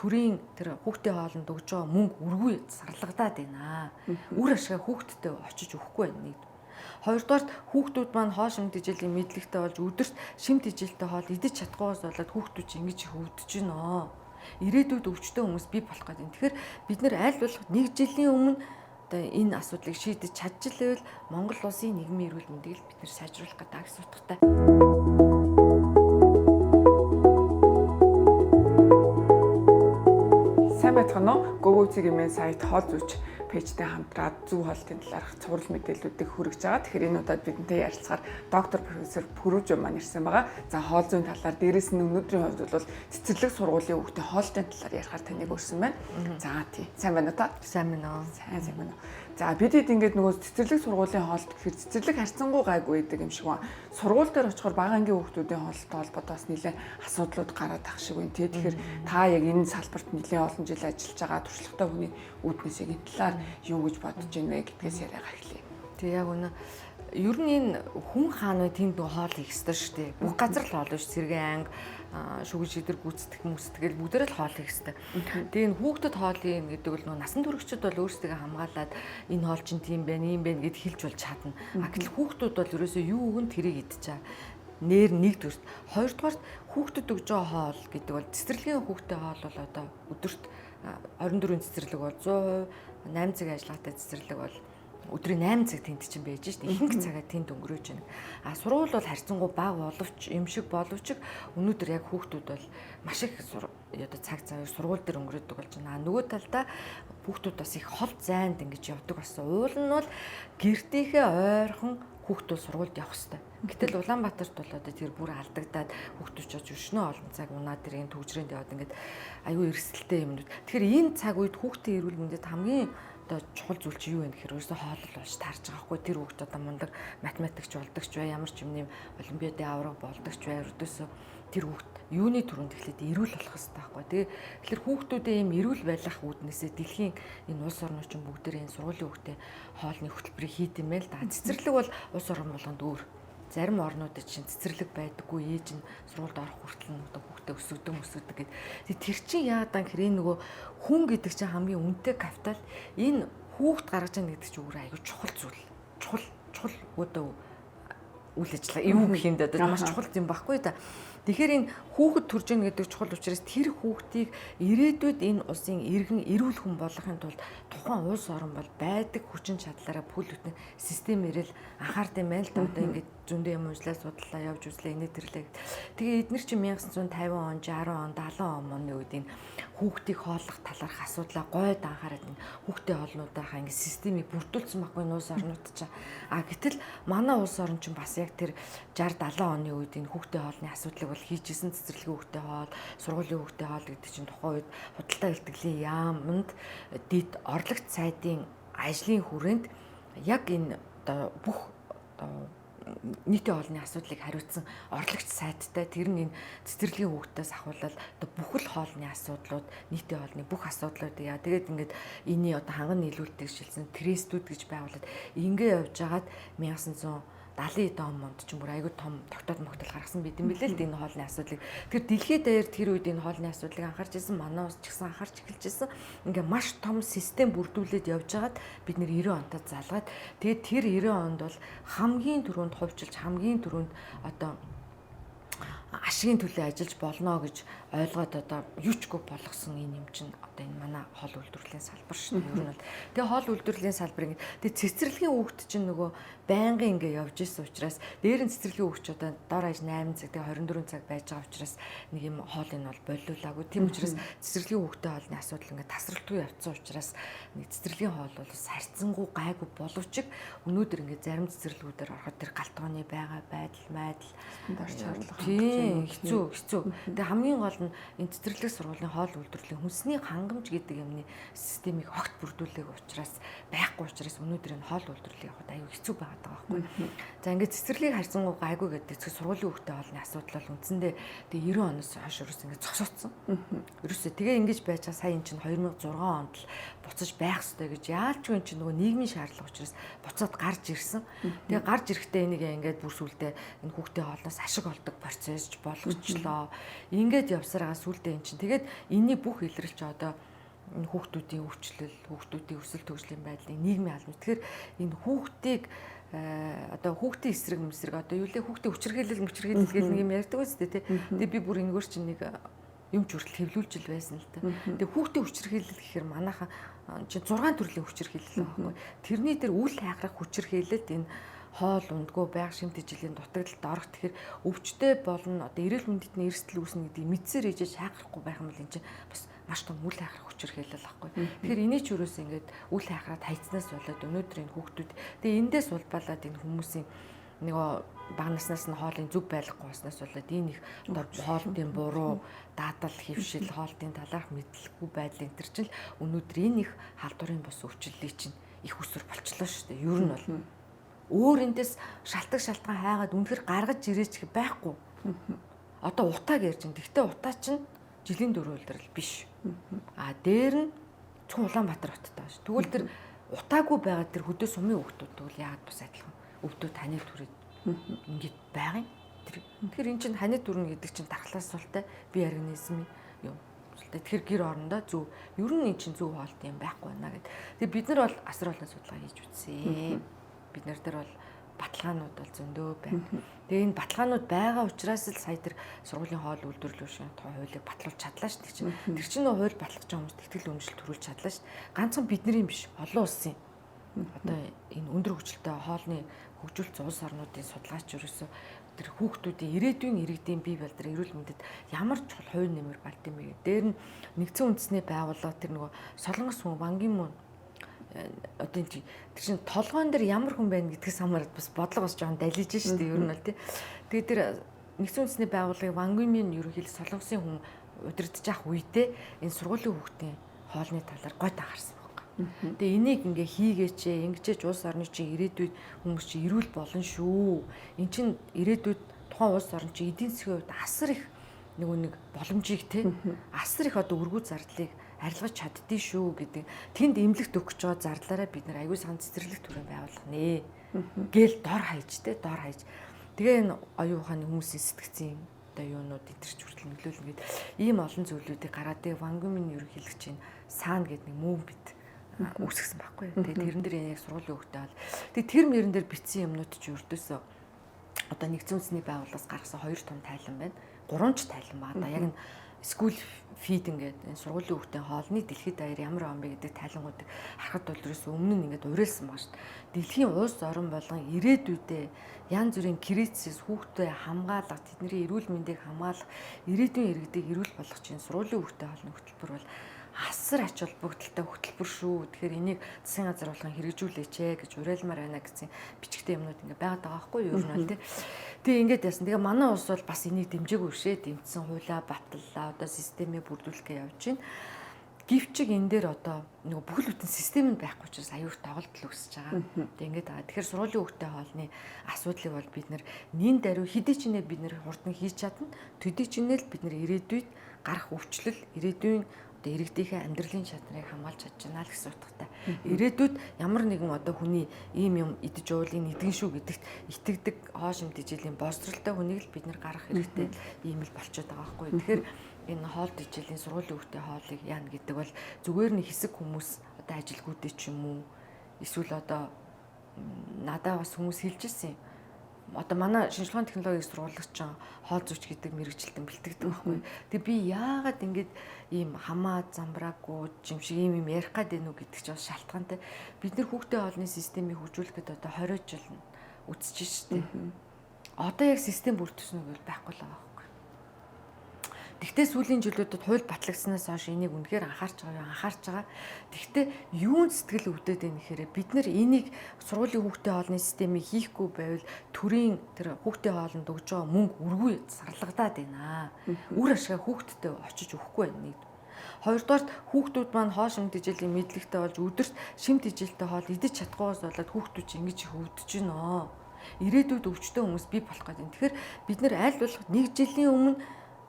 төрийн тэр хүүхдийн хоолнд өгж байгаа мөнгө үргүй сарлагдаад байна. Үр ашгаа хүүхдтэй очиж өгөхгүй байна нэг. Хоёрдугаарт хүүхдүүд маань хоол шимт ижилийн мэдлэгтэй болж өдөрт шимт ижилтэй хоол идэж чадахгүйгээс болоод хүүхдүүд чинь ингэж их өвдөж байна. Ирээдүйд өвчтөн хүмүүс бий болох гэдэг. Тэгэхээр бид нэр аль болох нэг жилийн өмнө одоо энэ асуудлыг шийдэж чадчихлээвэл Монгол улсын нийгмийн эрүүл мэндийг л бид нэр сайжруулах гэдэг гэсэн утгатай. Сайн байцгаана уу? Гөгөөцөг имэн сайт хоол зүйч пэйжтэй хамтраад зүү хоолтын талаарх цуврал мэдээллүүдийг хүргэж байгаа. Тэгэхээр энэ удаад бидэнтэй ярилцахаар доктор профессор Пүрүүжөө маань ирсэн байгаа. За хоол зүйн талаар дээрэс нь өнөөдрийн хувьд бол цэцэрлэг сургуулийн хүүхдийн хоолтын талаар ярихаар таныг өрсөн байна. За тий. Сайн байна уу та? Сайн байна уу? Сайн байна уу? За бид хэд ингээд нөгөө цэцэрлэг сургуулийн хоолт гэхээр цэцэрлэг харьцангуй гайгүй байдаг юм шиг байна. Сургууль дээр очихоор бага ангийн хүүхдүүдийн хоолтой холбоотой бас нэлээд асуудлууд гараад ах шиг байна тий. Тэгэхээр та яг энэ салбарт нэлээд олон жил ажиллаж байгаа туршлагатай хүний үүднээс яг энэ талаар юу гэж бодож байна вэ гэдгээс яриагаа эхлэе. Тэг яг үнэ ер нь энэ хүн хаан вэ тэнд нөгөө хоол хийх ёстой шүү дээ. Бүх газар л хоол биш сэргээн анги шүгэн шидэр гүйцэтгэх мүстгэл бүгдээр л хоол хийх ёстой. Тэгээ энэ хүүхдэд хоол хийн гэдэг бол нөгөө насан туршид бол өөрсдөө хамгаалаад энэ хоол чинь тийм байна, ийм байна гэд хэлж бол чадна. А гэтэл хүүхдүүд бол ерөөсөө юу өгөн тэрийг идчихэ. Нэр нэгдүгüрт. Хоёрдугаарт хүүхдэд өгж байгаа хоол гэдэг бол цэцэрлэгийн хүүхдэд хоол бол одоо өдөрт 24 цэцэрлэг бол 100%, 8 цаг ажиллагаатай цэцэрлэг бол өдрийн 8 цаг тэнд чинь байж шít. Ихэнх цагаа тэнд өнгөрөөж байна. А сургууль бол харьцангуй бага боловч юм шиг боловч өнөөдөр яг хүүхдүүд бол маш их одоо цаг зав сургууль дээр өнгөрөөдөг болж байна. А нөгөө талдаа хүүхдүүд бас их хол зайнд ингэж явдаг болсон. Уул нь бол гэртийнхээ ойрхон хүүхдүүд сургуульд явах хэрэгтэй. Гэтэл Улаанбаатарт бол одоо тэр бүр алдагдаад хүүхдүүд ч өшнөө олон цаг унаа тэр энэ түгжрээнд яваад ингээд аюу эрсдэлтэй юмнууд. Тэгэхээр энэ цаг үед хүүхдийн эрүүл мэндэд хамгийн одоо чухал зүйл чи юу вэ гэхээр ерөөсөө хоолол болж таарч байгаа хгүй. Тэр хүүхд одоо мундаг математикч болдог ч бай, ямар ч юм нэм олимпиадын авраг болдог ч бай, ердөөсөө тэр хүүхд юуны түрүүнд эхлээд эрүүл болох хэрэгтэй байхгүй. Тэгээ тэгэхээр хүүхдүүдээ ийм эрүүл байлгах үүднээсээ дэлхийн энэ улс орнууд чинь бүгдээрээ энэ сургуулийн хүүхдээ хоолны хөтөлбөрийг хийд юм байл да. Цэцэрлэг бол улс орон болгонд өөр. Зарим орнуудад чинь цэцэрлэг байдаггүй, ээж нь сургуульд орох хүртэл нь одоо хүүхдээ өсгөдөг мөсгөдөг гэд. Тэр чинь яагаад гэхээр энэ нөгөө хүн гэдэг чинь хамгийн үнэтэй капитал. Энэ хүүхд гаргаж ийн гэдэг чинь өөр аягүй чухал зүйл. Чухал одоо үйл ажиллагаа юу гэх юм бэ? Одоо маш чухал юм баггүй да. Тэгэхээр энэ хүүхэд төрж ийн гэдэг чухал учраас тэр хүүхдийг ирээдүйд энэ улсын иргэн эрүүл хүн болгохын тулд тухайн улс орон бол байдаг хүчин чадлаараа бүл бүтэн системээр л анхаард юм байна л да. Одоо ингээд зөндөө юм уучлаа судлаа явж үзлээ инээ тэрлээ. Тэгээ эднэр чинь 1950 он, 60 он, 70 он оны үед энэ хүүхдийг хооллох талаарх асуудлаа гойд анхаарад энэ хүүхдийн хоолнуудаа ингээд системийг бүрдүүлсэн байхгүй энэ улс орнууд чинь. А гэтэл манай улс орон чинь бас яг тэр 60 70 оны үед энэ хүүхдийн хоолны асуудлыг бол хийжсэн. Цэцэрлэгийн хүүхдийн хоол, сургуулийн хүүхдийн хоол гэдэг чинь тухайн үед худалдаа бэлтгэлийн яамд дэд орлогч сайдын ажлын хүрээнд яг энэ одоо бүх одоо нийтийн хоолны асуудлыг хариуцсан орлогч сайдтай тэр нь энэ цэцэрлэгийн хүүхдээс ахуулаад одоо бүхэл хоолны асуудлууд, нийтийн хоолны бүх асуудлуудыг яа тэгээд ингээд энэний одоо ханган нийлүүлэлтийг шилсэн трестүүд гэж байгуулад ингээ явж хагаад 1970 он монд чинь бүр аягүй том тогтоол могтол гаргасан байт юм билээ л дээ энэ хоолны асуудлыг. Тэр дэлхийд даяар тэр үед энэ хоолны асуудлыг анхаарч ирсэн, манай улс ч гэсэн анхаарч эхэлж ирсэн. Ингээ маш том систем бүрдүүлээд явж хагаад бид нэр 90 онтой залгаад тэгээд тэр 90 онд бол хамгийн түрүүнд хувьчилж хамгийн түрүүнд одоо ашигын төлөө ажиллаж болно гэж ойлгоод одоо юучгүй болгосон энэ юм чинь одоо энэ манай хоол үйлдвэрлэлийн салбар шүү дээ. Ер нь бол тэгээ хоол үйлдвэрлэлийн салбар ингэ тэгээ цэцэрлэгийн хүүхд чинь нөгөө байнгын ингэ явж исэн учраас дээр нь цэцэрлэгийн хүүхд ч одоо дор хаяж 8 цаг тэгээ 24 цаг байж байгаа учраас нэг юм хоолыг нь бол болиулаагүй. Тийм учраас цэцэрлэгийн хүүхдийн хоолны асуудал ингэ тасралтгүй явцсан учраас нэг цэцэрлэгийн хоол бол харьцангуй гайгүй боловч өнөөдөр ингэ зарим цэцэрлэгүүдээр ороход тэр галтгооны байгаа байдал майдал шаардлага хэцүү. Тэгээ хамгийн гол нь энэ цэцэрлэг сургуулийн хоол үйлдвэрлэлийн хүнсний хангамж гэдэг гэдэг юмны системийг огт бүрдүүлээг учраас байхгүй учраас өнөөдөр энэ хоол үйлдвэрлэлийг явахад аюу хэцүү байгаад байгаа байхгүй. За ингээд цэцэрлэгийг харьцангуй гайгүй гэдэг чинь сургуулийн хүүхдээ хоолны асуудал бол үндсэндээ тэгээ 90 оноос хойш ерөөс ингээд зогсоцсон. Ерөөсөө тэгээ ингэж байж байгаа сая эн чинь 2006 онд л буцаж байх ёстой гэж яалчгүй эн чинь нөгөө нийгмийн шаардлага учраас буцаад гарч ирсэн. Тэгээ гарч ирэхдээ энийг ингээд бүр сүулдэ энэ хүүхдээ хоолноос ашиг олдог процессч болгочлоо. Ингээд явсараа сүулдэ эн чинь тэгээд энэний бүх илрэлч одоо энэ хүүхдүүдийн өвчлөл, хүүхдүүдийн өсөл төгжлийн байдлыг нийгмийн албан. Тэгэхээр энэ хүүхдийг одоо хүүхдийн эсрэг мэсрэг одоо юу лээ хүүхдийн хүчирхийлэл мөчирхийлэл гэх нэг юм ярьдаг үстэй тий. Тэгээ би бүр энэгээр чинь нэг юм ч хүртэл хэвлүүлж л байсан л та. Тэгээ хүүхдийн хүчирхийлэл гэхээр манайхан чинь 6 төрлийн хүчирхийлэл байгаа байхгүй. Тэрний дээр үл хайхрах хүчирхийлэлд энэ хоол ундгүй байг шимт ижилийн дутагдалд орох. Тэгэхээр өвчтэй болно одоо эрүүл мэндэд нь эрсдэл үүснэ гэдгийг мэдсээр ижиж шаагарахгүй байх юм бол энэ чинь бас маш том үл хайхрах хүчирхийлэл байхгүй. Тэгэхээр эний ч юурээс ингээд үл хайхраад хайцнаас болоод өнөөдөр энэ хүүхдүүд тэгээ эндээс улбалаад энэ хүмүүсийн нөгөө бага наснаас нь хоолын зүг байхгүй болсноос болоод энэ их одоо хоолтын буруу даадал хөвшил хоолтын талаарх мэдлэггүй байдал энэ төр чинь өнөөдөр энэ их халдварын бус өвчлөлийг чинь их усүр болчлоо шүү дээ. Ер нь бол өөр эндээс шалтгаан хайгаад үнэхэр гаргаж ирээч байхгүй. Одоо утааг ярьж байна. Гэхдээ утаа чинь жилийн дөрөв улирал биш. А дээр нь зөвхөн Улаанбаатар хоттой байна ш. Тэгвэл тэр утаагүй байгаа тэр хөдөө сумын хүүхдүүд тэгвэл яагаад бас адилхан өвдөө таны түрээд ингэж байгаа юм. Тэгэхээр эн чинь ханы дүрнэ гэдэг чинь дархлаас султай бие организмын юм. Тэгэхээр гэр орондоо зөв ер нь эн чинь зөв хоолт юм байхгүй байна гэд. Тэгээ бид нар бол асар олон судалгаа хийж үзсэн. Бид нар дээр бол баталгаанууд бол зөндөө байна. Тэгээ энэ баталгаанууд байгаа учраас л сая тэр сургуулийн хоол үйлдвэрлэл шиг тухай хуулийг батлуулж чадлаа шүү дээ. Тэр чинь нөө хууль батлах гэж хүмүүст ихтгэл үнэмшил төрүүлж чадлаа шүү. Ганцхан бидний биш, олон улсын. Одоо энэ өндөр хөгжилтэй хоолны хөгжүүлсэн улс орнуудын судалгаач ерөөсөө тэр хүүхдүүдийн ирээдүйн иргэдийн бие балдар эрүүл мэндэд ямар чухал хувь нэмэр болд юм бэ? Дээр нь нэгдсэн үндэсний байгууллага тэр нөгөө Солонгос хүн Вангийн мөн одоо энэ тэр чинь толгоон дээр ямар хүн байна гэдгээс хамаарат бас бодлого бас жоохон далиж шүү дээ ер нь бол тий. Тэгээ тэр нэгдсэн үндэсний байгууллагын Вангимын ерөнхийлөгч Солонгосын хүн удирдах явах үедээ энэ сургуулийн хүүхдийн хоолны талаар гойт анхаарсан байхгүй. Тэгээ энийг ингээ хийгээч, ингэжээч улс орны чи ирээдүйд хүмүүс чи эрүүл болно шүү. Эн чин ирээдүйд тухайн улс орн чи эдийн засгийн хувьд асар их нөгөө нэг боломжийг те асар их одоо өргүү зардлыг арилгаж чаддээ шүү гэдэг. Тэнд эмнэлэгт өгөх гэж байгаа зардлаараа бид нэр аягүй сан цэцэрлэг төрөө байгуулах нэ. Гээл дор хаяж те дор хаяж. Тэгээ энэ оюун ухааны хүмүүсийн сэтгцийн одоо юунууд энэ ч хүртэл нөлөөлнө гэд ийм олон зүйлүүдийг гараад тэгээ Вангумын ерөнхийлөгч энэ Саан гэдэг нэг мөн бит үүсгэсэн байхгүй. Тэгээ тэрэн дээр яг сургуулийн хүүхдээ бол тэгээ тэр мөрөн дээр бичсэн юмнууд чи өрдөөсөө одоо нэгдсэн үндэсний байгууллагаас гаргасан 2 том тайлан байна. 3 ч тайлан байна. Яг нь school feeding гэдэг энэ сургуулийн хүүхдийн хоолны дэлхийд даяар ямар юм бэ гэдэг тайлангуудыг харахад бол ерөөсөө өмнө нь ингээд уриалсан байгаа шүү дээ. Дэлхийн улс орон болгон ирээдүйдээ янз бүрийн кризис хүүхдээ хамгаалах, тэдний эрүүл мэндийг хамгаалах, ирээдүйн иргэдийг эрүүл болгох чинь сургуулийн хүүхдээ хоолны хөтөлбөр бол асар ач холбогдолтой хөтөлбөр шүү. Тэгэхээр энийг засгийн газар болгон хэрэгжүүлээч ээ гэж уриалмаар байна гэсэн бичгтээ юмнууд ингээ байгаад байгаа байхгүй юу? Ер нь бол тий. Тэгээ ингээд яасан. Тэгээ манай улс бол бас энийг дэмжээгүй шээ. Дэмжсэн хуулиа баталлаа. Одоо системээ бүрдүүлэх гэж явж байна. Гэвч энэ дээр одоо нөгөө бүхэл бүтэн систем нь байхгүй учраас аюух тоглолт үүсэж байгаа. Тэгээ ингээд байгаа. Тэгэхээр сургуулийн хүүхдээ хоолны асуудлыг бол бид нэр нин даруй хэдий ч нэ бид нэр хурдан хийж чадна. Төдий ч нэ л бид нэр ирээдүйд гарах өвчлөл, ирээдүйн одоо иргэдийнхээ амьдралын чадрыг хамгаалж чадж байна л гэсэн утгатай. Ирээдүйд ямар нэгэн одоо хүний ийм юм идэж уулын идгэн шүү гэдэгт итгэдэг хоошим дижилийн боловсралтай хүнийг л бид нэр гаргах хэрэгтэй ийм л болчиход байгаа байхгүй. Тэгэхээр энэ хоол дижилийн сургуулийн хүүхдээ хоолыг яана гэдэг бол зүгээр нэг хэсэг хүмүүс одоо ажилгүйдээ ч юм уу эсвэл одоо надаа бас хүмүүс хэлж ирсэн юм. Одоо манай шинжилгээний технологийн сургуулагч хоол зүйч гэдэг мэрэгчлэлтэн бэлтгэдэг байхгүй. Тэгээ би яагаад ингэж ийм хамаа замбраагүй юм шиг ийм юм ярих гад байна уу гэдэг чинь бас шалтгаантай. Бид нэр хүүхдээ хоолны системийг хөгжүүлэхэд одоо 20 жил үзэж штэ. Одоо яг систем бүрдсэн үг бол байхгүй л байгаа байхгүй. Тэгтээ сүүлийн жилүүдэд хууль батлагдсанаас хойш энийг үнэхээр анхаарч байгаа юм анхаарч байгаа. Тэгтээ юун сэтгэл өвдөд байна гэхээр бид нэр энийг сургуулийн хүүхдийн хоолны системийг хийхгүй байвал төрийн тэр хүүхдийн хоолнд өгж байгаа мөнгө үргүй сарлагдаад байна. Үр ашгаа хүүхдтэй очиж өгөхгүй байна нэг. Хоёрдугаарт хүүхдүүд маань хоол шимт ижилийн мэдлэгтэй болж өдөрт шимт ижилтэй хоол идэж чадахгүйгээс болоод хүүхдүүд чинь ингэж их өвдөж байна. Ирээдүйд өвчтөн хүмүүс бий болох гэдэг. Тэгэхээр бид нэр аль болох нэг жилийн өмнө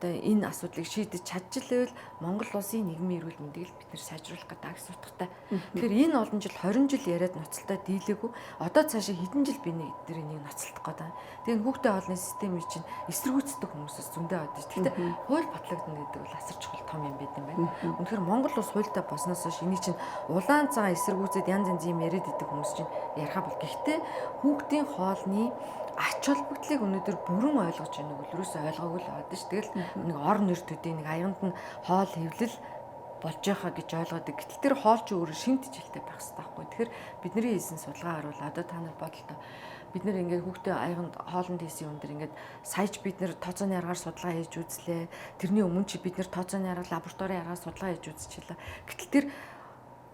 одоо энэ асуудлыг шийдэж чадчихлээвэл Монгол улсын нийгмийн эрүүл мэндийг л бид нэр сайжруулах гэдэг гэсэн утгатай. Тэгэхээр энэ олон жил 20 жил яриад ноцолтой дийлээгүй. Одоо цаашаа хэдэн жил би нэг дээр энийг ноцолдох гээд байна. Тэгээ хүүхдээ хоолны системийг чинь эсэргүүцдэг хүмүүсээс зөндөө авдаг. Гэхдээ хууль батлагдана гэдэг бол асар чухал том юм байт юм байна. Үнэхээр Монгол улс хуультай болсноос хойш энийг чинь улаан цагаан эсэргүүцээд янз янз юм яриад идэг хүмүүс чинь яриха бол. Гэхдээ хүүхдийн хоолны ач холбогдлыг өнөөдөр бүрэн ойлгож байна уу? Ерөөсөө ойлгоогүй л байгаа шүү. Тэгэл нэг ор нэр төдий нэг аянд нь хоол хэвлэл болж байхаа гэж ойлгоод. Гэтэл тэр хоол чи өөрөө шимт жилтэй байх хэрэгтэй байхгүй. Тэгэхээр бидний хийсэн судалгаагаар бол одоо та нар бодолтой бид нэр ингээд хүүхдээ аяганд хоолнд хийсэн юм дээр ингээд саяж бид нэр тооцооны аргаар судалгаа хийж үзлээ. Тэрний өмнө чи бид нэр тооцооны арга лабораторийн аргаар судалгаа хийж үзчихлээ. Гэтэл тэр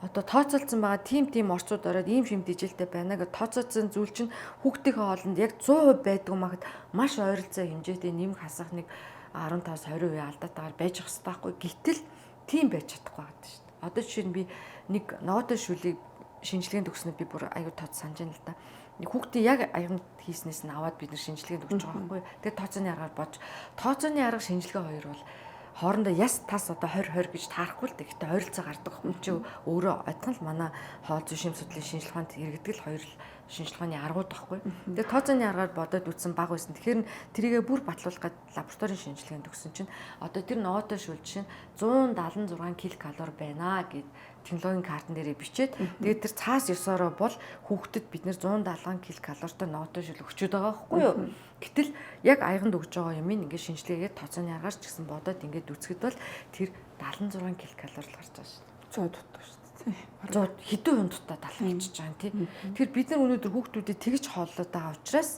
одоо тооцоолцсон байгаа тим орцууд ороод ийм шимт ижилтэй байна гэж тооцоолцсон зүйл чинь хүүхдийнхээ хоолнд яг 100% байдгүй махад маш ойролцоо хэмжээтэй нэмэх хасах нэг 15-20% алдаатайгаар байж ах хэрэгтэй байхгүй. Гэтэл тийм байж чадахгүй байгаа шүү дээ. Одоо жишээ нь би нэг ногоотой шүлийг шинжилгээнд өгснөд би бүр аюу тооц санаж байна л да. Нэг хүүхдийн яг аяганд хийснээс нь аваад бид нар шинжилгээнд өгч байгаа байхгүй. Тэгээд тооцооны аргаар бодж тооцооны арга шинжилгээ хоёр бол хоорондоо яс тас одоо 20 20 гэж таарахгүй л дээ. Гэтэ ойролцоо гардаг хүн чи өөрөө одхон л манай хоол зүйн шим судлалын шинжилгээ ухаанд хэрэгдэг л хоёр шинжилгээ ухааны аргууд байхгүй. Тэгээ тооцооны аргаар бодоод үтсэн баг байсан. Тэгэхээр тэрийгэ бүр батлуулах гээд лабораторийн шинжилгээнд өгсөн чинь одоо тэр ногоотой шүл жишээ нь 176 ккал байна гэд технологийн картн дээрээ бичээд тэгээд тэр цаас ёсороо бол хүүхдэд бид нэр 170 ккалоритой ногоотой шүл өгчөөд байгаа байхгүй юу? Гэтэл яг аяганд өгж байгаа юм ингээд шинжилгээгээд тооцооны аргаар ч гэсэн бодоод ингээд үзэхэд бол тэр 76 ккал л гарч байгаа шүү дээ. 100 дутуу шүү дээ. 100 хэдэн хүн дутаа 70 болчихж байгаа юм тий. Тэгэхээр бид нар өнөөдөр хүүхдүүдэд тэгж хооллоод байгаа учраас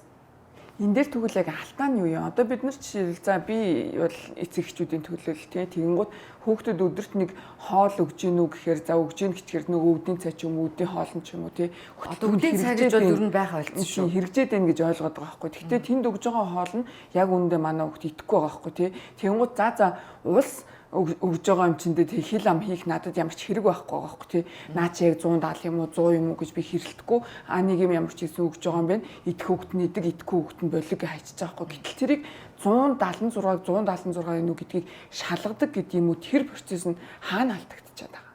энэ дээр тэгвэл яг алдаа нь юу юм? Одоо бид нар жишээл за би бол эцэг эхчүүдийн төлөөлөл тий тэгэнгүүт хүүхдүүд өдөрт нэг хоол өгж гин үү гэхээр за өгж гин гэхээр нөгөө өвдийн цай ч юм уу өвдийн хоол нь ч юм уу тий одоо өвдийн цай гэж бол ер нь байх ойлцсон шүү. Хэрэгжээд байна гэж ойлгоод байгаа байхгүй. Гэхдээ тэнд өгж байгаа хоол нь яг үүндээ манай хүүхд идэхгүй байгаа байхгүй тий. Тэгэнгүүт за улс өгж байгаа юм чиндээ тий хил ам хийх надад ямар ч хэрэг байхгүй байгаа байхгүй тий. Наа чи яг 170 юм уу 100 юм уу гэж би хэрэлдэхгүй. А нэг юм ямар ч хийсэн өгж байгаа юм байна. Идэх хүүхд нь идэг, идэхгүй хүүхд нь болиг гэж хайчиж байгаа байхгүй. Гэтэл тэрийг 176-г 176 юм уу гэдгийг шалгадаг гэдэг юм уу тэр процесс нь хаана алдагдчихад байгаа.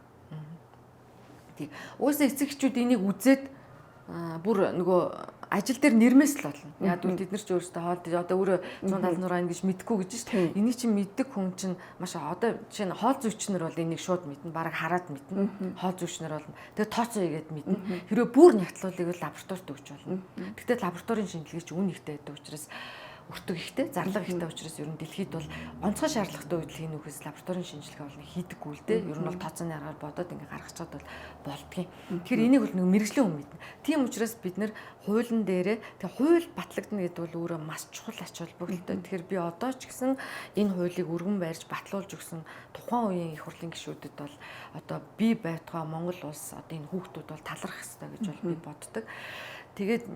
Тий. Угаасаа эцэг эхчүүд энийг үзээд бүр нөгөө ажил дээр нэрмээс л болно. Яг үл тэд нар ч өөрсдөө хоол одоо өөрөө 176 ингэж мэдгүй гэж шүү дээ. Энийг чинь мэддэг хүн чинь маш одоо жишээ нь хоол зүйчнэр бол энийг шууд мэднэ, бараг хараад мэднэ. Хоол зүйчнэр бол тэгээ тооцоо хийгээд мэднэ. Хэрвээ бүр нягтлуулыг бол лабораторид өгч болно. Гэхдээ лабораторийн шинжилгээ чинь үн ихтэй байдаг учраас өртөг ихтэй, зарлага ихтэй учраас ер нь дэлхийд бол онцгой шаардлагатай үед л хийнэ үхээс лабораторийн шинжилгээ бол хийдэггүй л дээ. Ер нь бол тооцооны аргаар бодоод ингээ гаргацаад бол болдгийн. Тэгэхээр энийг бол нэг мэрэгжлийн хүн мэднэ. Тийм учраас бид нэр хуулийн дээрээ тэг хууль батлагдана гэдэг бол өөрөө маш чухал ач холбогдолтой. Тэгэхээр би одоо ч гэсэн энэ хуулийг өргөн байрж батлуулж өгсөн тухайн үеийн их хурлын гишүүдэд бол одоо би байтугай Монгол улс одоо энэ хүүхдүүд бол талархах ёстой гэж бол би боддог. Тэгээд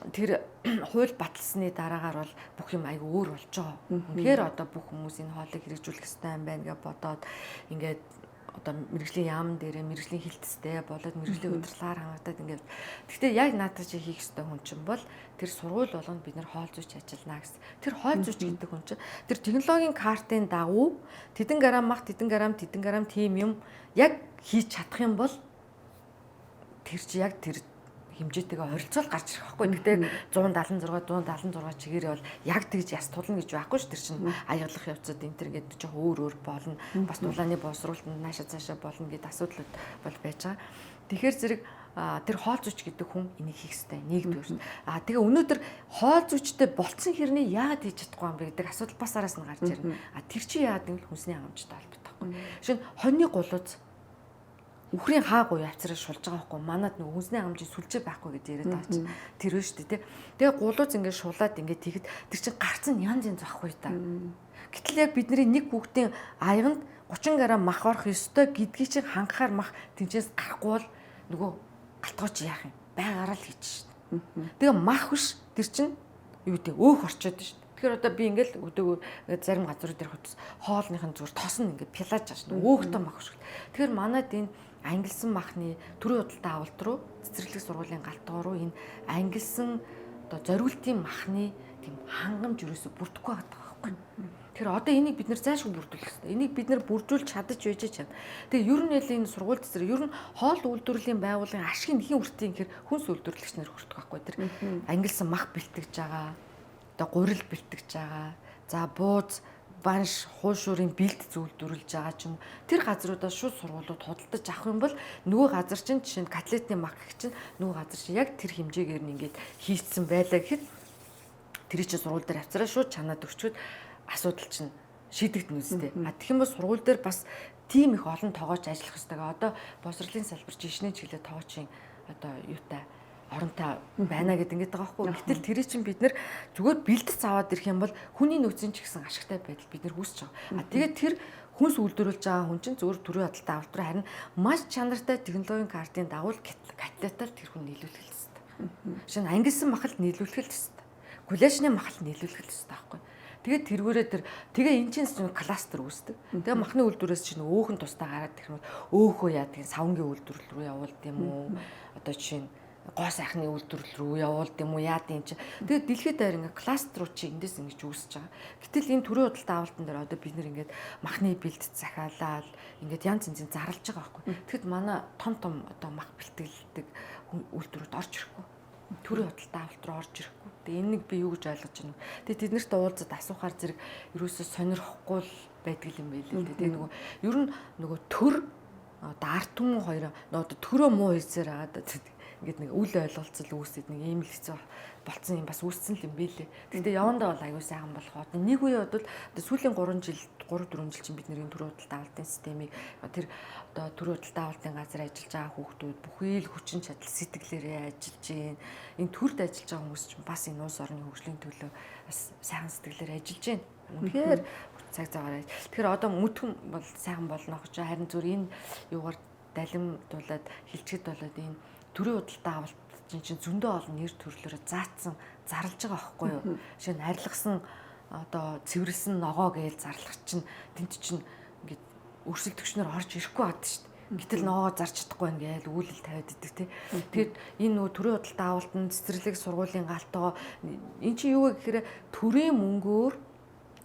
тэр хууль баталсны дараагаар бол бүх юм айгүй өөр болж байгаа. Үнэхээр одоо бүх хүмүүс энэ хоолыг хэрэгжүүлэх ёстой юм байна гэж бодоод ингээд одоо мэрэгжлийн яам дээрээ мэрэгжлийн хилтстэй болоод мэрэгжлийн удирдлагаар хангагдаад ингээд. Гэхдээ яг наадах чи хийх ёстой хүн чинь бол тэр сургууль болгонд бид нар хоол зүйч ажиллана гэсэн. Тэр хоол зүйч гэдэг хүн чинь тэр технологийн картын дагуу тэдэн грамм мах, тэдэн грамм, тэдэн грамм тийм юм яг хийж чадах юм бол тэр чи яг тэр хэмжээтэйгээ ойролцоол гарч ирэх байхгүй. Гэтэ 176 176 чигээрээ бол яг тэгж яс тулна гэж байхгүй ш. Тэр чинь аяглах явцад энэ төр гэдэг жоох өөр өөр болно. Бас дулааны боловсруулалтанд нааша цаашаа болно гэд асуудлууд бол байж байгаа. Тэгэхээр зэрэг тэр хоол зүйч гэдэг хүн энийг хийх ёстой. Нэгдүгээр. А тэгээ өнөөдөр хоол зүйчтэй болцсон хэрний яагаад хийж чадахгүй юм бэ гэдэг асуудал бас араас нь гарч ирнэ. А тэр чи яагаад гэвэл хүнсний хангамжтай холбоотой байхгүй. Жишээ нь хоньны гулууз үхрийн хаа гуй авцраа шулж байгаа байхгүй манад нэг хүнсний хангамжийн сүлжээ байхгүй гэж яриад байгаа чинь тэр үү шүү дээ тий. Тэгээ гулууз ингээд шулаад ингээд тэгэхэд тэр чинь гарц нь янз янз байхгүй та. Гэтэл яг бидний нэг хүүхдийн аяганд 30 г мах орох ёстой гэдгийг чинь хангахаар мах тэнцээс гарахгүй бол нөгөө галтгооч яах юм? Байгаараа л хийж шин. Тэгээ мах биш тэр чинь юу гэдэг өөх орчод шин. Тэгэхээр одоо би ингээл өдөөгөө зарим газрууд дээр хотос хоолных нь зүгээр тос нь ингээд пилаж байгаа шин. Өөхтөн мах шиг. Тэгэхээр манад энэ ангилсан махны төрийн худалдаа авалт руу, цэцэрлэг сургуулийн галтгоо руу энэ ангилсан одоо зориултын махны тийм хангамж ерөөсө бүрдэхгүй байгаа байхгүй. Тэгэхээр одоо энийг бид нэр зайлшгүй бүрдүүлэх хэрэгтэй. Энийг бид нэр бүрдүүлж чадаж байж чад. Тэгээ ер нь л энэ сургууль цэцэр ер нь хоол үйлдвэрлэлийн байгууллагын ашигын нэхийн үртийн гэхээр хүнс үйлдвэрлэгч нар хүртэх байхгүй. Тэр ангилсан мах бэлтгэж байгаа, одоо гурил бэлтгэж байгаа. За бууз, банш, хуушуурын бэлт зүйлдвэрлэж байгаа ч юм. Тэр газруудаас шууд сургуулиуд худалдаж авах юм бол нөгөө газар чинь жишээ нь котлетны мах гэх чинь нөгөө газар чинь яг тэр хэмжээгээр нь ингээд хийцсэн байлаа гэхэд тэр чинь сургууль дээр авцараа шууд чанаад өгчөөд асуудал чинь шийдэгдэнэ үстэй. А тэгэх юм бол сургууль дээр бас тийм их олон тоогооч ажиллах хэрэгтэй. Одоо боловсролын салбар жишнээ чиглэлээ тоогоочийн одоо юутай оронтой байна гэдэг ингээд байгаа байхгүй. Гэтэл тэрий чинь бид нэр зүгээр бэлдэц аваад ирэх юм бол хүний нөөцийн ч гэсэн ашигтай байдал бид нэр үүсэж байгаа. А тэгээд тэр хүнс үйлдвэрлэж байгаа хүн чинь зүгээр төрийн худалдаа авалт руу харин маш чанартай технологийн картын дагуу котлетаар тэр хүн нийлүүлэх л ёстой. Шинэ ангилсан махалд нийлүүлэх л ёстой. Гуляшны махалд нийлүүлэх л ёстой байхгүй. Тэгээд тэргүүрээ тэр тэгээ эн чинь кластер үүсдэг. Тэгээ махны үйлдвэрээс чинь өөхөн тусдаа гараад ирэх юм бол өөхөө яадаг савнгийн үйлдвэрлэл рүү явуулд юм уу? Одоо жишээ нь гоо сайхны үйлдвэрлэл рүү явуулд юм уу яад юм чи. Тэгээд дэлхийд даяар ингээ кластерууд чи эндээс ингэж үүсэж байгаа. Гэтэл энэ төрийн худалдаа авалтан дээр одоо бид нэр ингээд махны бэлт захиалаад ингээд янз янзын зарлж байгаа байхгүй. Тэгэхэд манай том том одоо мах бэлтгэлдэг үйлдвэрүүд орж ирэхгүй. Төрийн худалдаа авалт руу орж ирэхгүй. Тэгээ энэ нэг би юу гэж ойлгож байна вэ? Тэгээ тэд нарт уулзаад асуухаар зэрэг ерөөсөө сонирхохгүй л байдаг юм байлээ. Тэгээ нөгөө ер нь нөгөө төр одоо ард түмэн хоёр нөгөө төрөө муу хийсээр байгаа. Ингээд нэг үл ойлголцол үүсээд нэг ийм л хэцүү болцсон юм бас үүссэн л юм бэлээ. Гэхдээ явандаа бол аюу сайхан болох. Одоо нэг үе бодвол одоо сүүлийн 3 жил 3 4 жил чинь бид нэр энэ төрийн худалдаа авалтын системийг тэр одоо төрийн худалдаа авалтын газар ажиллаж байгаа хүүхдүүд бүхий л хүчин чадал сэтгэлээрээ ажиллаж гин. Энэ төрд ажиллаж байгаа хүмүүс чинь бас энэ улс орны хөгжлийн төлөө бас сайхан сэтгэлээр ажиллаж гин. Үнэхээр цаг заваараа. Тэгэхээр одоо мүтгэн бол сайхан болно гэж харин зүр энэ юугаар далимдуулаад хилчгэд болоод энэ төрийн худалдаа авалт чинь зөндөө олон нэр төрлөөрөө заацсан зарлж байгаа байхгүй юу? Жишээ нь арилгасан одоо цэвэрлсэн ногоо гээл зарлах чинь тэнд чинь ингээд өрсөлдөгчнөр орж ирэхгүй бад шүү дээ. Гэтэл ногоо зарч чадахгүй байна гээл үүлэл тавиад идэг тий. Тэгэхээр энэ нөгөө төрийн худалдаа авалтан цэцэрлэг сургуулийн галтгоо эн чинь юу вэ гэхээр төрийн мөнгөөр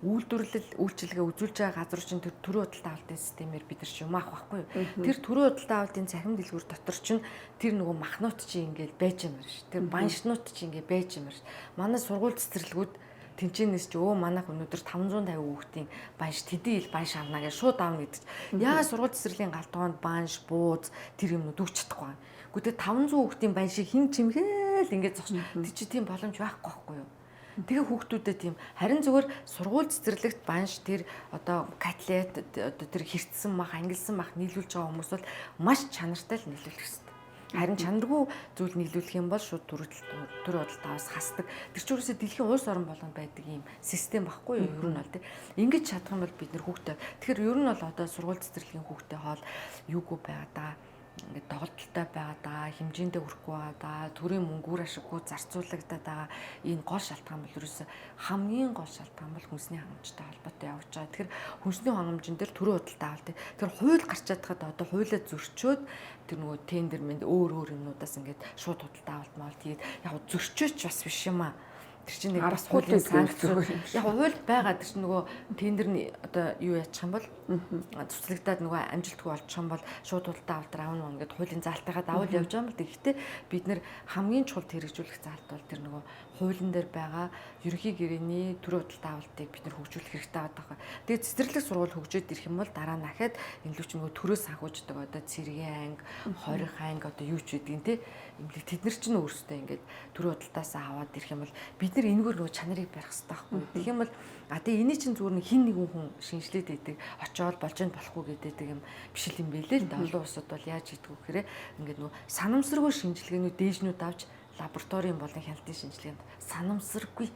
үйлдвэрлэл үйлчилгээ үзүүлж байгаа газар чинь тэр төрийн худалдаа авалтын системээр бид нар ч юм авах байхгүй юу. Тэр төрийн худалдаа авалтын цахим дэлгүүр дотор чинь тэр нөгөө махнууд чинь ингээл байж юм байна ш. Тэр баншнууд чинь ингээ байж юм байна ш. Манай сургууль цэцэрлэгүүд тэнчэнээс ч өө манайх өнөөдөр 550 хүүхдийн банш тэдний ил банш авна гэж шууд авна гэдэг чинь. Яагаад сургууль цэцэрлэгийн галтгоонд банш, бууз тэр юмнууд өгч чадахгүй юм. Гэхдээ 500 хүүхдийн баншийг хин чимхээл ингээд зогс. Тэр чи тийм боломж байхгүй байхгүй юу? Тэгээ хүүхдүүдэд тийм харин зүгээр сургууль цэцэрлэгт банш тэр одоо котлет одоо тэр хэртсэн мах, ангилсан мах нийлүүлж байгаа хүмүүс бол маш чанартай л нийлүүлэх хэрэгтэй. Харин чанаргүй зүйл нийлүүлэх юм бол шууд төр худалдааваас хасдаг. Тэр чинь ерөөсөө дэлхийн улс орон болгонд байдаг ийм систем баггүй юу? Ер нь бол тий. Ингэж чадах юм бол бид нэр хүүхдээ. Тэгэхээр ер нь бол одоо сургууль цэцэрлэгийн хүүхдээ хоол юугүй байгаа даа. Ингээд доголдолтой байгаа даа, хэмжээндээ хүрэхгүй байгаа даа, төрийн мөнгөөр ашиггүй зарцуулагдаад байгаа энэ гол шалтгаан бол ерөөсөө хамгийн гол шалтгаан бол хүнсний хангамжтай холбоотой явж байгаа. Тэгэхээр хүнсний хангамжин дээр төрийн худалдаа авалт. Тэгэхээр хууль гарч чадхад одоо хуулиа зөрчөөд тэр нөгөө тендер мэнд өөр өөр юмнуудаас ингээд шууд худалдаа авалт маалт хийгээд яг зөрчөөч бас биш юм аа. Тэр чинь нэг бас хуулийн санкц яг хууль байгаа. Тэр чинь нөгөө тендерний одоо юу яачих юм бол цуцлагдаад нөгөө амжилтгүй болчих юм бол шууд худалдаа авалт авна ингээд хуулийн заалтайгаа давал явж байгаа юм л. Гэхдээ бид нэр хамгийн чухал хэрэгжүүлэх заалт бол тэр нөгөө хуулийн дээр байгаа ерөнхий гэрээний төрийн худалдаа авалтыг бид нэр хөгжүүлэх хэрэгтэй байгаа. Тэгээд цэцэрлэг сургууль хөгжөөд ирэх юм бол дараа нь ахаад энэ лүү чи нөгөө төрөөс санхүүждэг одоо цэргийн анги, хорих анги одоо юу ч гэдгийг те эмнэлэг тэд нар чинь өөрсдөө ингээд төрийн худалдаасаа аваад ирэх юм бол бид нар энэгээр нөгөө чанарыг барих хэрэгтэй байхгүй. Тэгэх юм бол а тэгээ эний чинь зүгээр нэг хин нэгэн хүн шинжлээд идэг очиод болж ин болохгүй гэдэг юм биш л юм бэлээ л да. Олон улсууд бол яаж хийдэг вэ гэхээр ингээд нөгөө санамсаргүй шинжилгээнүүд дээжнүүд авч лабораторийн болон хяналтын шинжилгээнд санамсаргүй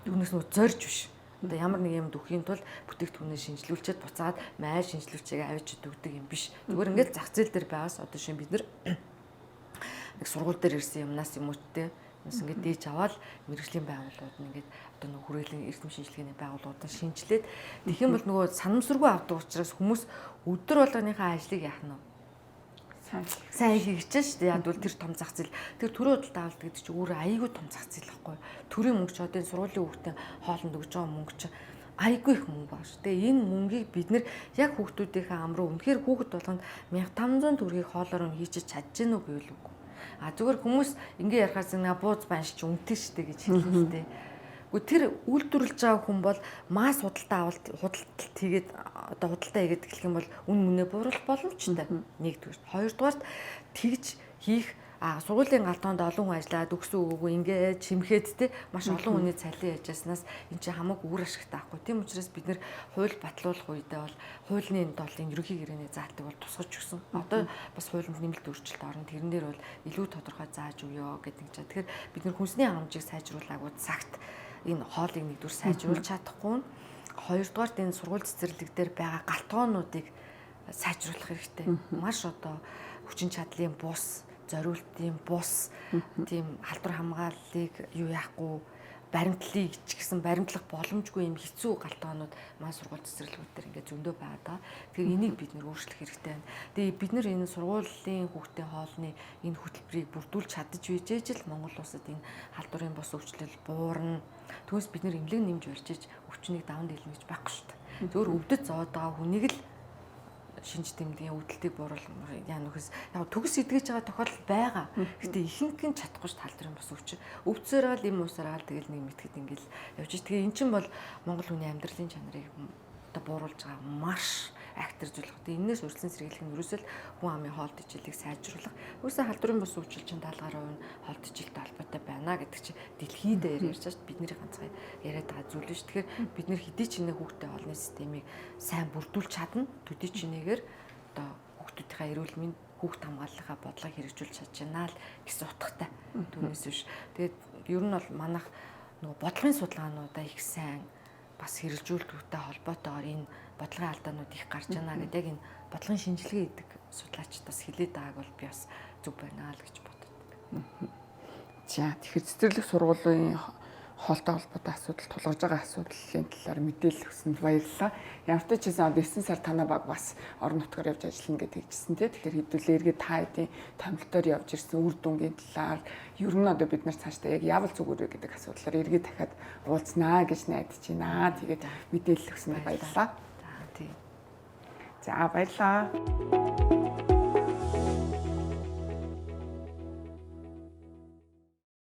түүнээс нөгөө зорж биш. Одоо ямар нэг юм дөххийн тулд бүтээгдэхүүнээ шинжилүүлчихэд буцаад май шинжилүүлчигээ авчиж өгдөг юм биш. Зүгээр ингээд зах зээл дээр байгаас одоо шинэ бид нар нэг сургууль дээр ирсэн юмнаас юм уу те Бас ингээд дээж аваад мэргэжлийн байгууллагууд нь ингээд одоо нөгөө хүрээлэн эрдэм шинжилгээний байгууллагууд нь шинжилээд тэгэх юм бол нөгөө санамсаргүй авдаг учраас хүмүүс өдөр болгоныхаа ажлыг яах нь вэ? Сайн хийх гэж шүү дээ. Яг бол тэр том зах зээл. Тэр төрийн худалдаа авалт гэдэг чинь өөрөө аяйгүй том зах зээл байхгүй. Төрийн мөнгө ч одоо энэ сургуулийн хүүхдийн хоолнд өгж байгаа мөнгө чинь аяйгүй их мөнгө байна шүү дээ. Энэ мөнгийг бид нэр яг хүүхдүүдийнхээ ам руу үнэхээр хүүхэд болгонд 1500 төгрөгийг хоолоор нь хийчих чадж гэнэ үү гэвэл үгүй. А зүгээр хүмүүс ингээ ярихаас нэг бууз банш чи үнэтэй шүү дээ гэж хэлнэ л дээ. Гэхдээ тэр үйлдвэрлэж байгаа хүн бол масс худалдаа авалт худалдалт хийгээд одоо худалдаа хийгээд эхлэх юм бол үн мөнээ бууруулах боломжтой. Нэгдүгээр. Хоёрдугаарт тэгж хийх сургуулийн галтоонд олон хүн ажиллаад өгсөн өгөөгүй ингээд чимхэд те маш олон хүний цалин яжсанаас эн чинь хамаагүй үр ашигтай байхгүй. Тийм учраас бид нэр хууль батлуулах үедээ бол хуулийн энэ долын ерөнхий гэрээний заалтыг бол тусгаж өгсөн. Одоо бас хуулинд нэмэлт өөрчлөлт орно. Тэрэн дээр бол илүү тодорхой зааж өгөө гэдэг чинь. Тэгэхээр бид нэр хүнсний хангамжийг сайжруулаагүй цагт энэ хоолыг нэгдүгээр сайжруулж чадахгүй нь, хоёрдугаарт энэ сургууль цэцэрлэг дээр байгаа галтгоонуудыг сайжруулах хэрэгтэй. Маш одоо хүчин чадлын бус, зориултын бус, тийм халдвар хамгааллыг юу яахгүй, баримтлалыг ч гэсэн баримтлах боломжгүй юм хэцүү галтгоонууд маань сургууль цэцэрлэгүүд дээр ингээд зөндөө байгаа даа. Тэгэхээр энийг бид нэр өөрчлөх хэрэгтэй байна. Тэгээ бид нэр энэ сургуулийн хүүхдийн хоолны энэ хөтөлбөрийг бүрдүүлж чадаж байжээж л Монгол улсад энэ халдварын бус өвчлөл буурна. Түүнээс бид нэр эмнэлэг нэмж барьж иж өвчнийг даван дийлнэ гэж байхгүй шүү дээ. Зөвхөн өвдөж зовоод байгаа хүнийг л шинж тэмдгийн өвдөлтийг бууруул яа нөхөс яг төгс эдгэж байгаа тохиолдол байгаа. Гэтэ ихэнх нь чадахгүй ш талдрын бус өвч. Өвдсөөрөө л юм уусаараа л тэгэл нэг мэтгэд ингээл явж. Тэгээ эн чинь бол Монгол хүний амьдралын чанарыг одоо бууруулж байгаа маш актер зүйл. Тэгээ энээс урьдчилан сэргийлэх нь ерөөсөө л хүн амын хоолт ичээлийг сайжруулах. Үүсээ халдварын бус өвчлөл чинь 70 гаруй нь хоолт ичээлтэй холбоотой байна гэдэг чинь дэлхийд дээр ярьж байгаа ш. Бидний ганцхан яриад байгаа зүйл биш. Тэгэхээр бид нэр хэдий ч нэ хүүхдээ хоолны системийг сайн бүрдүүлж чадна. Төдий ч нэгээр одоо хүүхдүүдийнхээ эрүүл мэнд, хүүхд хамгааллынхаа бодлогыг хэрэгжүүлж чадж байна л гэсэн утгатай. Түүнээс биш. Тэгээд ер нь бол манайх нөгөө бодлогын судалгаануудаа их сайн бас хэрэгжүүлдэгтэй холбоотойгоор энэ бодлогын алдаанууд их гарч байна гэдэг яг энэ бодлогын шинжилгээ хийдэг судлаачид бас хэлээд байгааг бол би бас зөв байна л гэж боддог. За тэгэхээр цэцэрлэг сургуулийн хоолтой холбоотой асуудал тулгарч байгаа асуудлын талаар мэдээлэл өгсөнд баярлалаа. Ямар ч байсан 9 сар танаа баг бас орон нутгаар явж ажиллана гэдэг хэлжсэн тий. Тэгэхээр хэдүүлээ эргээд та хэдийн томилтоор явж ирсэн үр дүнгийн талаар ер нь одоо бид нар цаашдаа яг яавал зүгээр вэ гэдэг асуудлаар эргээд дахиад уулзнаа гэж найдаж байна. Тэгээд мэдээлэл өгсөнд баярлалаа. За тий. За баярлалаа.